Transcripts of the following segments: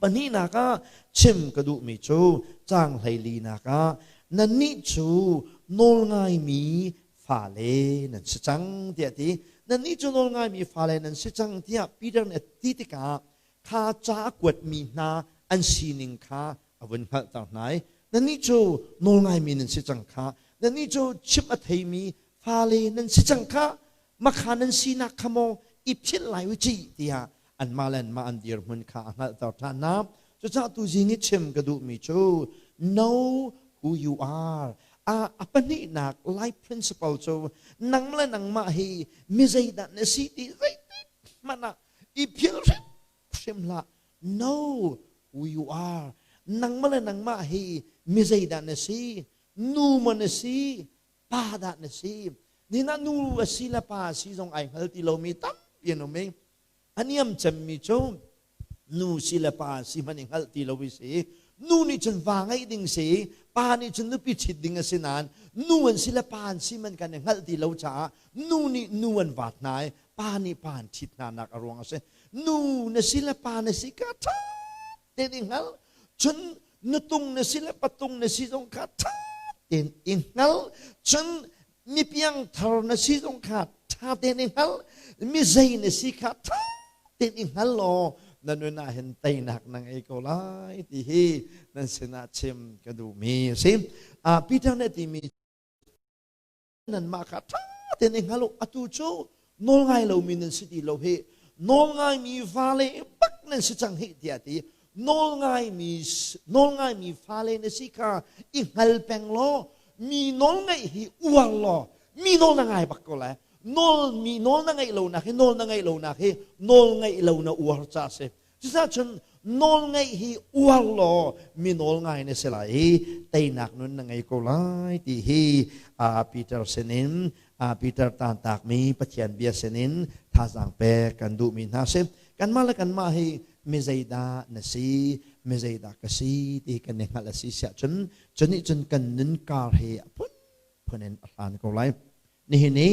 Pahnihnak ah chim ka duhmi cu caang 14nak ah nannih cu nawlngaimi fale nan si cang tiah a ti. Nannih cu nawlngaimi fale nan si cang tiah Peter nih a ti tikah kha ca a kuatmi hna an sining kha a vun hngalhter hna i nannih cu nawlngaimi nan si cang kha, nannih cu chimh a theimi fale nan si cang kha, makha nan sinak kha maw i philh lai u cih tiah anmah le anmah an dirhmun kha a hngalhter ṭhan hna. Cucaah tuzing i chim ka duhmi cu know who you are. A pahnihnak life principle cu nang le nangmah hi mi zeidah na si ti zeitik hmanh ah i philh hrimhrim hlah. Know who you are. Nangmah le nangmah hi mi zeidah na si? Nu maw na si? Pa dah na si? Nina nu a si le pa a si zong ai hngal ti lomi tampi an um i a niam cemmi cu nu si le pa si hmanh i hngalh ti lo i si. Nu nih cun va ngeih ding si, pa nih cun nupi ṭhit ding a si nain nu an si le pa an si hmanh kan i hngalh ti lo caah nu nih nu an vaat hna i pa nih pa an ṭhit hna nak a ruang a si. Nu na si le pa na si ka ṭha tein i hngal, cun nutung na si le patung na si zong kha ṭha tein i hngal, cun mi piangthar na si zong kha ṭha tein i hngal, mi zei na si kha ṭha tein i hngal law na nun ah hin teinak na ngei ko lai ti hi nan sinah chim ka duhmi a si. Peter nih a timi nanmah kha ṭha tein i hngal u, atu cu nawlngai lomi nan si ti lo hi, nawlngaimi fale bak nan si cang hih tiah ti. Nawlngaimi fale na si kha i hngal peng law mi nawl ngaih hi uar law mi nawl na ngai bak ko lai. Nawl mi nawl na ngaih lonak hi, nawl na ngaih lonak hi nawl ngaih lo na uar ca a si. Cucaah cun nawl ngeih hi uar law mi nawl ngai na si lai i teinak nun na ngei ko lai ti hi Peter sinin, Peter tantakmi Pathian bia sinin thazaang pek kan duhmi hna si. Kanmah le kanmah hi mi zeidah na si, mi zeidah ka si ti kan i hngalh a si siah cun cu nih cun kan nun kar hi a phunphun in a hlan ko lai. Nihin i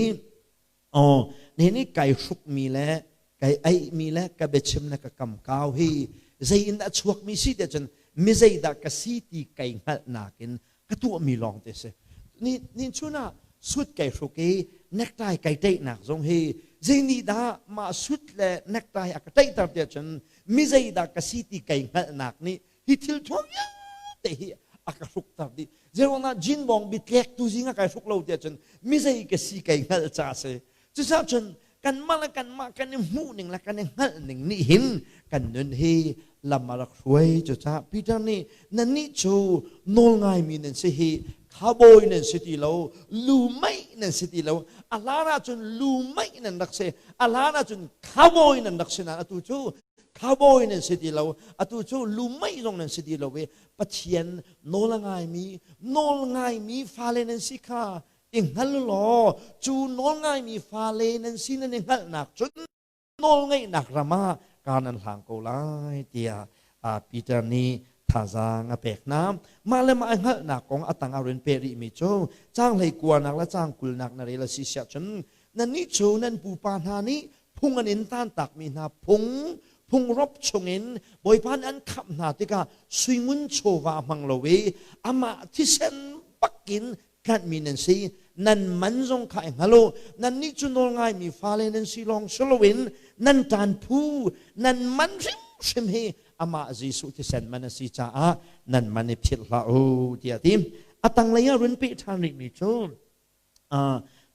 Aw, nihin i kai hrukmi le kai aihmi le ka biachim le ka kamkau hi zei in dah a chuakmi si tiah cun mi zeidah ka si ti kai hngalhnak in ka tuahmi lawng te si. Ni ni chun ah suit kai hruk i necktie kai ṭaihnak zong hi zei nih dah mah suit le necktie a ka ṭaihter tiah cun mi zeidah ka si ti kai hngalhnak nih hi thil thuam vialte hi a ka hrukter dih. Zeiruangah jean bawng bi tlek tu zing a kai hruk lo tiah cun mi zei ka si kai hngalh ca si. Cucaah cun kanmah le kanmah kan i hmuh ning le kan i hngalh ning nih hin kan nun hi lam a rak hruai. Cucaah Peter nih nannih cu nawl ngaimi nan si hi, cowboy nan si ti lo, lu meih nan si ti lo. A hlan ah cun lu meih nan rak si, a hlan ah cun cowboy nan rak si nain atu cu cowboy nan si ti lo, atu cu lu meih zong nan si ti lo i Pathian nawl a ngaimi, nawl ngaimi fale nan si kha i hngal law cu nawl ngaimi fale nan si nan i hngalhnak cun nawl ngeihnak ram ah kar nan hlang ko lai tiah Peter nih thazaang a pek hna. Mah le mah i hngalhnak kong a tang ah rin peh rihmi cu caang 19nak le caang 20nak na rel a si siah cun nannih cu nan pupa hna nih phung an in tantakmi hna phung phungrop chungin Bawipa nih an khamh hna tikah suingun chawva hmang lo i amah thisen bakin tlanhmi nan si. Nan man zong kha i hngal u. Nannih cu nawlngaimi fale nan si lawng si loin nan ṭan phu nan man hrimhrim hi amah Jesuh thisen man a si caah nan man i philh hlah u tiah a ti. A tanglei ah run peh ṭhan rihmi cu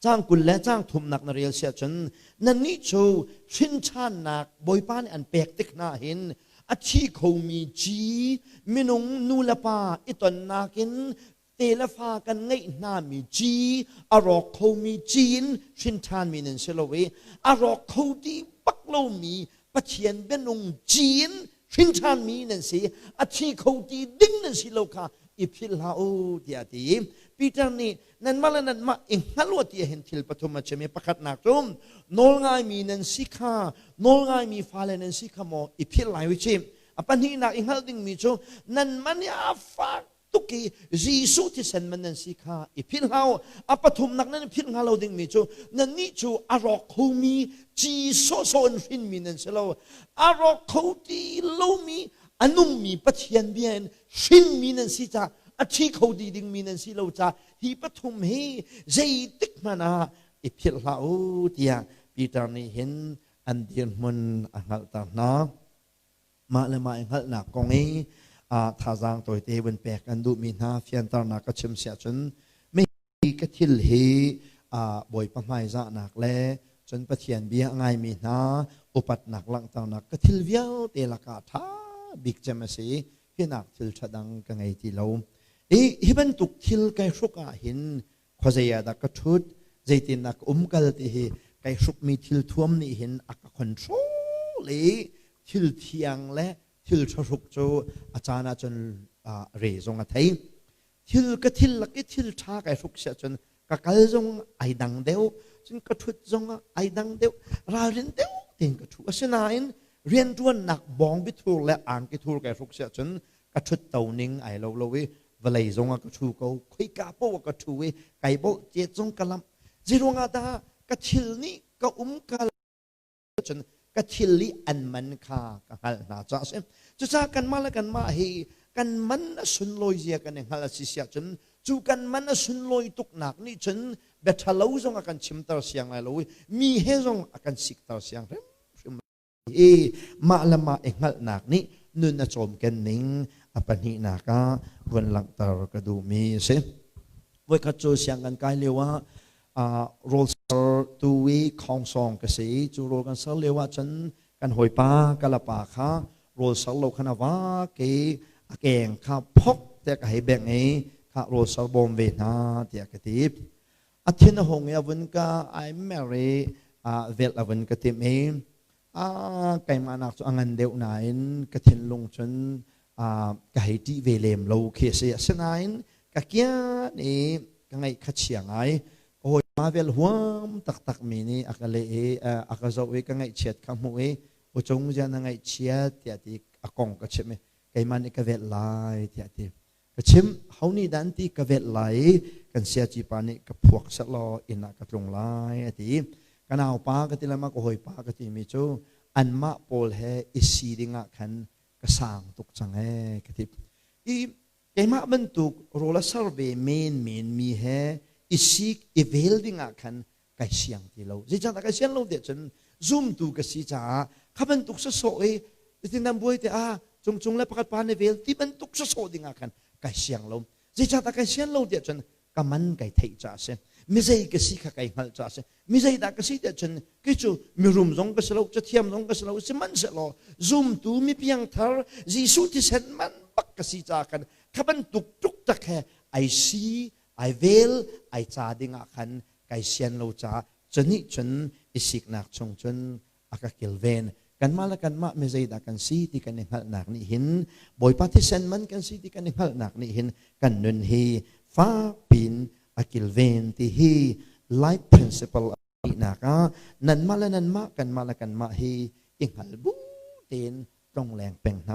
caang 20 le caang 30nak na rel siah cun nannih cu hrinṭhannak Bawipa nih an pek tik hna hin a thi khomi ci minung nu le pa i tonnak in te le fa kan ngeih hna mi ci a rawk khomi ci in hrinṭhanmi nan si lo i a rawk kho ti bak lomi Pathian bianung ci in hrinṭhanmi nan si, a thi kho ti ding nan si lo kha i philh hlah u tiah a ti. Peter nih nanmah le nanmah i hngal u ti hin thil pathum a chim i pakhatnak cu nawlngaimi nan si kha, nawlngaimi fale nan si kha maw i philh lai u cih. A pahnihnak i hngalh dingmi cu nanmah nih a fak tuk i Jesuh thisen man nan si kha i philh hlah u. A pathumnak nan i philh hnga lo dingmi cu nannih cu a rawk khomi ci sawhsawh in hrinmi nan si lo, a rawk kho ti lomi. A nungmi Pathian bia in hrinmi nan si caah a thi kho dih dingmi nan si lo caah hi pathum hi zeitik hmanh ah i philh hlah u tiah Peter nih hin an dirhmun a hngalhter hna. Mah le mah i hngalhnak kong i thazaang tawite vun pek an duhmi hna fianternak ka chim siah cun hi ka thil hi Bawipa hmaizahnak le cun Pathian bia a ngaimi hna upatnak langhternak ka thil vialte lakah ṭha bik cem a si. Hinak thil ṭha dang ka ngei ti lo. I hi bantuk thil kai hruk ah hin khuazei ah dah ka ṭhut, zeitindah ka umkal ti hi kai hrukmi thil thuam nih hin a ka control i thil thiang le thil ṭha hruk cu a caan ah cun re zong a thei. Thil ka thil lak i thil ṭha kai hruk siah cun ka kal zong ai dang deuh, cun ka ṭhut zong ah ai dang deuh, ralrin deuh tein ka ṭhu. Asinain rianṭuannak bawngbi thur le angki thur kai hruk siah cun ka ṭhut to ning ai lo lo i vawlei zong ah ka ṭhu ko, khoika paoh ah ka ṭhu i kai bolh cet zong ka lamh. Zeiruangah dah ka thil nih ka umkal cun ka thil i an man kha ka hngalh hna caah a si. Cucaah kanmah le kanmah hi kan man a sunlawi zia kan i hngalh a si siah cun cu kan man a sunlawi tuknak nih cun bia ṭhalo zong a kan chimter siang lai lo i mi he zong a kan sikter siang hrimhrim i mah le mah i hngalhnak nih nun a cawmken ning a pahnihnak ah vun langhter ka duhmi a si. Voikhat cu siang kan kai lio ah rawl sertu i khongsawng ka si. Cu rawl kan ser lio ah cun kan hawipa kalapa kha rawl ser lo khan a vak i a keng kha phok tiah ka hei bengh i kha rawl ser bawm ve hna tiah ka ti. A thin a hung i a vun ka ai mer i velh a vun ka timh i keimah nak cu a ngan deuh nain ka thinlung cun ka hei ṭih ve lem lo khi a si. Asinain ka kian i ka ngaih kha chia ngai. Ka hawipa vel huam taktak mi nih a ka leh i a ka zoh i ka ngaihchiat kha hmuh i ucung zia na ngaihchiat tiah ti a kong ka chimh i keimah nih ka velh lai tiah ti. Ka chim, ho nih dah an ti ka velh lai i kan siaci pa nih ka phuak sehlaw inn ah ka tlung lai a ti. Ka naupa ka ti le ma ka hawipa ka timi cu anmah pawl he i si ding ah khan ka sang tuk cang ee ka ti. I keimah bantuk rawl a ser ve menmen mi he i sik i vel ding ah khan kai siang ti lo. Zeicahtiah kai sian lo tiah cun zumtu ka si caah kha bantuk sawsawh i tin nan buai te ah cungcung le pakhat pa ne vel ti bantuk sawsawh ding ah khan kai siang lo. Zeicahtiah kai sian lo tiah cun ka man kai theih caah a si. Mizei ka si kha kai hngalh caah a si. Mizei dah ka si tiah cun kei cu mirum zong ka si lo, cathiam zong ka si lo, sihmanhsehlaw zumtu mi piangthar Jesuh thisen man bak ka si caah khan kha bantuk tuk tak he ai si ai vel ai ca ding ah khan kai sian lo caah cunih cun i siknak chung cun a ka kilven. Kanmah le kanmah mi zeidah kan si ti kan i hngalhnak nih hin, Bawipa thisen man kan si ti kan i hngalhnak nih hin kan nun hi fakpin a kilven ti hi life principle nak ah nanmah le nanmah, kanmah le kanmah hi i hngal bu tein tlongleng peng hna.